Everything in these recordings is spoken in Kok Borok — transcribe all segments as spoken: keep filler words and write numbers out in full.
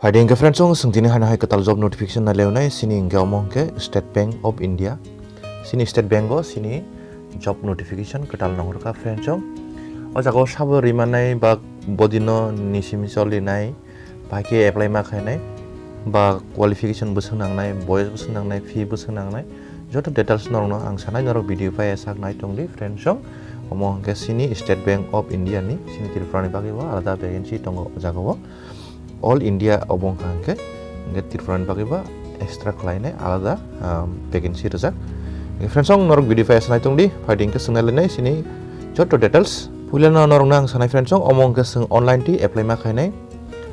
Phaidi hwnkhe friends, chwng tini haino hai kwtal job notification nai leonai, sini hwnkhe omo hwnkhe State Bank of India. Sini State Bank o sini job notification kwtal nong rwkha friends. O jaga o sabo rimanai ba bodino nisimi cholinai, bai khe apply ma khainai, ba qualification bwswk nangnai, boyos bwswk nangnai, fee bwswk nangnai, joto details norokno ang sanai, norok video pai sak nai tongdi friends. Omo hwnkhe sini State Bank of India ni, sini Tripura ni bagwi bo alada vacancy tongo o jaga o. All India obo wngkha hwnkhe, hwnkhe Tripura ni bagwi ba extra khlainai alada, um, vacancy rijak. Hwnkhe friends, ang norok video pai sanai tongdi, phaidi hwnkhe swngnai lainai sini joto details. Puilano norokno ang sanai friends, omo hwnkhe chwng online twi apply ma khainai,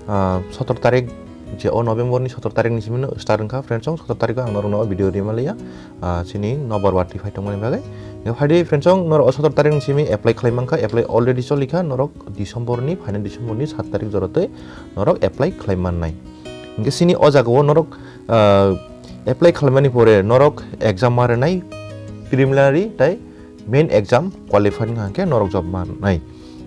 ah, sotor tarik, je o November ni sotor tarik ni simi no start wngkha friends, sotor tarik o ang norokno o video rima liya. Ah, chini nobar watwi phai tongmani bagwi. Hwnkhe phaidi friends, ang norok o sotor tarik ni simi apply khlai mankha, apply already cholikha, norok December ni, phainai December ni sat tarik joratwi norok apply khlai mannai. Hwnkhe sini o jaga o norok, ah, apply khlaimani pore norok exam ma rwnai, preliminary tai main exam qualify wngkha hwnkhe norok job ma rwnai.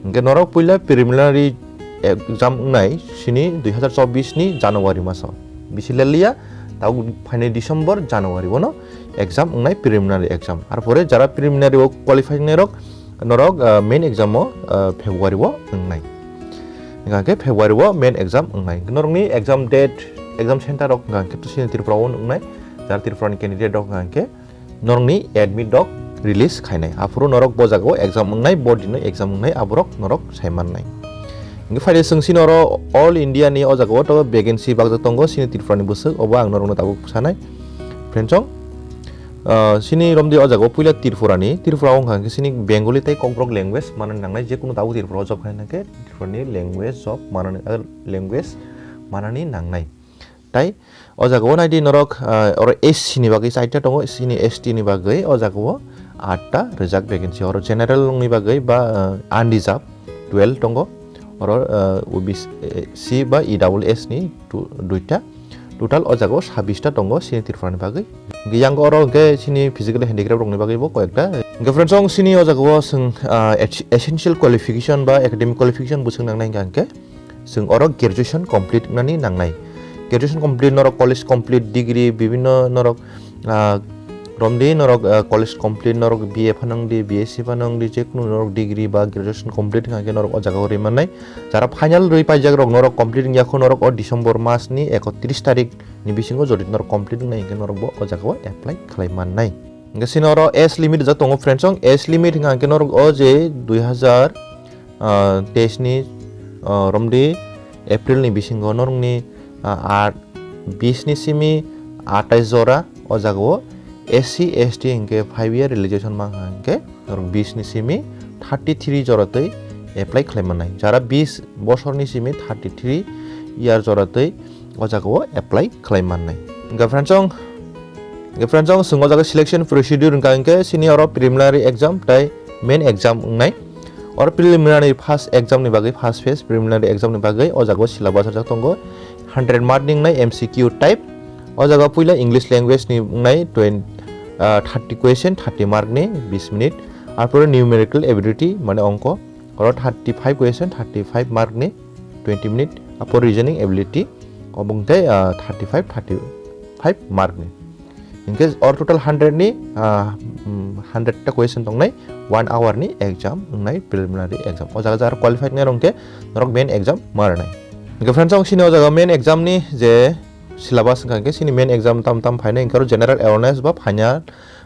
Hwnkhe norok puila preliminary exam wngnai sini dui hazar chobbish ni January maso. Bisi leliya, tabuk phainai December, January bono exam wngnai, preliminary exam. Arpore jara preliminary o qualify wngnai rok, norok, ah, main exam o, ah, February o wngnai. Hwnkhe February o main exam wngnai. Norokni exam date, exam center rok hwnkhe to sini Tripura o wngnai. Jara Tripura ni candidate rok hwnkhe norokni admit rok release khainai. Aphuru norok bo jaga o exam wngnai, bo dino exam wngnai, aborok norok sai mannai. Hwnkhe phaidi chwng sini oro All India ni o jaga o to vacancy bakjak tongo, sini Tripura ni bwswk, obo ang norokno tabuk sanai. Friends, ah, sini romdi o jaga o puila Tripura ni, Tripura wngkha hwnkhe sini Bengali tei Kokborok language manani nangnai, jekunu tabuk Tripura o job khainai hwnkhe Tripura ni language job manani, ah, language manani nangnai. Tai o jaga o naidi norok, ah, oro S C ni bagwi chaita tongo, sini S T ni bagwi o jaga o atta rijak vacancy. Oro general ni bagwi ba, ah, unreserved twelve tongo. Oro, ah, O B C, eh, C ba E double S ni tu-, duita. Total o jaga o sabbish ta tongo sini Tripura ni bagwi. Hwnkhe yang oro hwnkhe sini physical handicraft rok ni bagwi bo koyekta. Hwnkhe friends, ang sini o jaga o chwng, ah, es-, essential qualification ba academic qualification bwswk nangnai hwnkhe hwnkhe chwng oro graduation complete wngnani nangnai. Graduation complete norok college complete degree bibinno norok, ah, romdi norok, ah, college complete norok B A phano wngdi, B S C phano wngdi, jekunu norok degree ba graduation complete wngkha hwnkhe norok o jaga o rwi mannai. Jara final rwi paijak rok norok complete wngya kho norok o December mas ni ekotris tarik ni bisingo jodi norok complete wngnai hwnkhe norok bo o jaga o apply khlai mannai. Hwnkhe sini oro age limit rijak tongo friends, age limit wngkha hwnkhe norok o je dui hazar ah, teis ni, ah, romdi April ni bisingo norokni, ah, art bis ni simi atais jora o jaga o S C S T hwnkhe five year relaxation mankha hwnkhe norok bis ni simi thirty three jora twi apply khlai mannai. Jara bis bosor ni simi thirty three year jora twi o jaga o apply khlai mannai. Hwnkhe friends, ang, hwnkhe friends, ang chwng o jaga selection procedure wngkha hwnkhe sini oro preliminary exam tai main exam wngnai. Oro preliminary first exam ni bagwi, first phase preliminary exam ni bagwi o jaga o syllabus rijak tongo hundred mark ni wngnai M C Q type. O jaga puila English language ni wngnai twenty, ah, thirty question, thirty mark ni bis minute. Arpore numerical ability mane ongko, oro thirty five question, thirty five mark ni twenty minute, apo reasoning ability, obo hwnkhe, ah, thirty five, thirty five mark ni. Hwnkhe or total hundred ni, ah, mm, hundred ta question tongnai, one hour ni exam wngnai, preliminary exam. O jaga jara qualified nai rok hwnkhe norok main exam ma rwnai. Hwnkhe friends, ang sini o jaga main exam ni je syllabus wngkha hwnkhe sini main exam tam tam phainai, hwnkhe oro general awareness ba final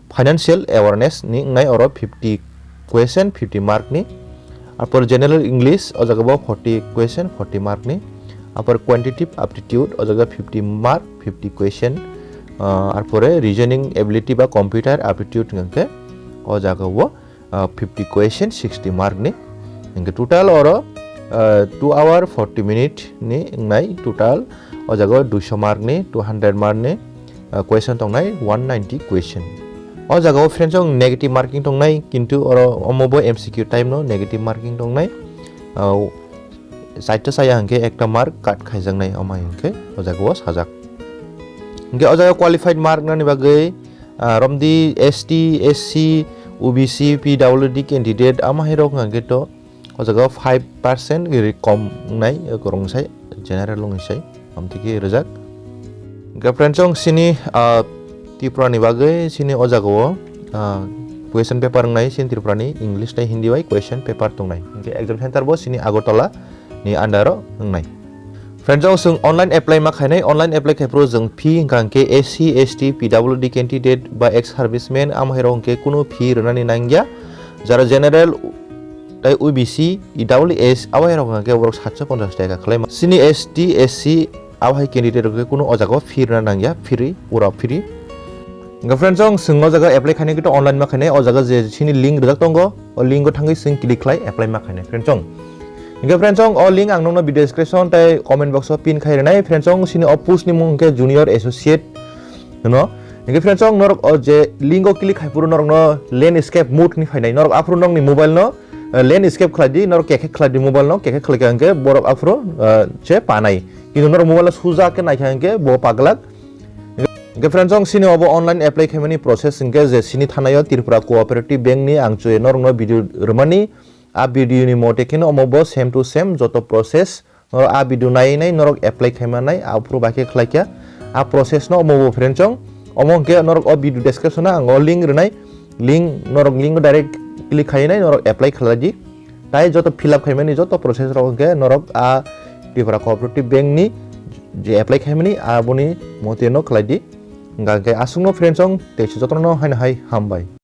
Financial awareness ni wngnai oro fifty question, fifty mark ni. Arpor general English o jaga bo forty question, forty mark ni. Arpor quantitative aptitude o jaga fifty mark, fifty question. Ah, arpore reasoning ability ba computer aptitude hwnkhe o jaga bo, ah, fifty question, sixty mark ni. Hwnkhe total oro, ah, two hour forty minute ni wngnai total. O jaga o duiso mark ni, two hundred mark ni, ah, question tongnai, one ninety question. O jaga o friends, ang negative marking tongnai, kintu oro omo bo M C Q type no negative marking tongnai. Ah, chaita chaya hwnkhe ekta mark cut khaijaknai, omo hai hwnkhe o jaga o sajak. Hwnkhe o jaga qualified mark nani bagwi, ah, romdi S T, S C, O B C, P W D candidate, ama hai rok hwnkhe to o jaga o five percent ri kom wngnai, kwrwng sai general wngwi sai. Amtiki rijak. Hingke friends, chong sini, ah, Tripura ni bagwi sini o jaga o, ah, question paper wngnai sini Tripura ni English tei Hindi bai question paper tongnai. Hingke exam center bo sini Agartala ni under o wngnai. Friends, chong chwng online apply ma khainai, online apply khai phuru chwng fee hingka hingke S C, S T, P W D candidate ba ex serviceman amhairok hingke kunu fee rwnani nangya. Jara general tei O B C, E W S, abo hai rok hwnka khe borok satso ponchas taka khlai ma. Sini S T, S C, abo hai candidate rok khe kunu o jaga o fee rwna nangya, free, pura free. Hwnkhe friends, chong chwng o jaga apply khainai khe to online ma khainai, o jaga je sini link rijak tongo, o link o thangwi chwng click khlai apply ma khainai friends chong. Hwnkhe friends chong, o link ang nokno video description tei comment box o pin khai rwnai. Friends chong, sini o post ni mung khe junior associate hwno. Hwnkhe friends chong, norok o je link o click khai phuru norokno landscape mode ni phainai. Norok aphuru nokni mobile no, eh, landscape khlai di, norok kekhe khlai di mobile no, kekhe khlai kha hwnkhe borok aphuru, eh, se panai. Kintu norok mobile no suja khe naikha hwnkhe bo paglak. Hwnkhe friends chong, sini obo online apply khaimani process hwnkhe je sini thanai o Tripura Cooperative Bank ni ang chwe norokno video rwmani. A video ni mote kheno omo bo same to same joto process. Norok a video nai nai norok apply khaima nai, aphuru bai khe khlai kha. A process no omo bo friends chong. Omo hwnkhe norok o video description o ang o link rwnai. Link, norok link o direct click khai nai norok apply khlai di. Tai joto fill up khaimani joto process rok hwnkhe norok a Tripura Cooperative Bank ni je apply khaimani aboni mote no khlai di. Hwnkhe aswkno friends chong, tei jotono haino hai hambai.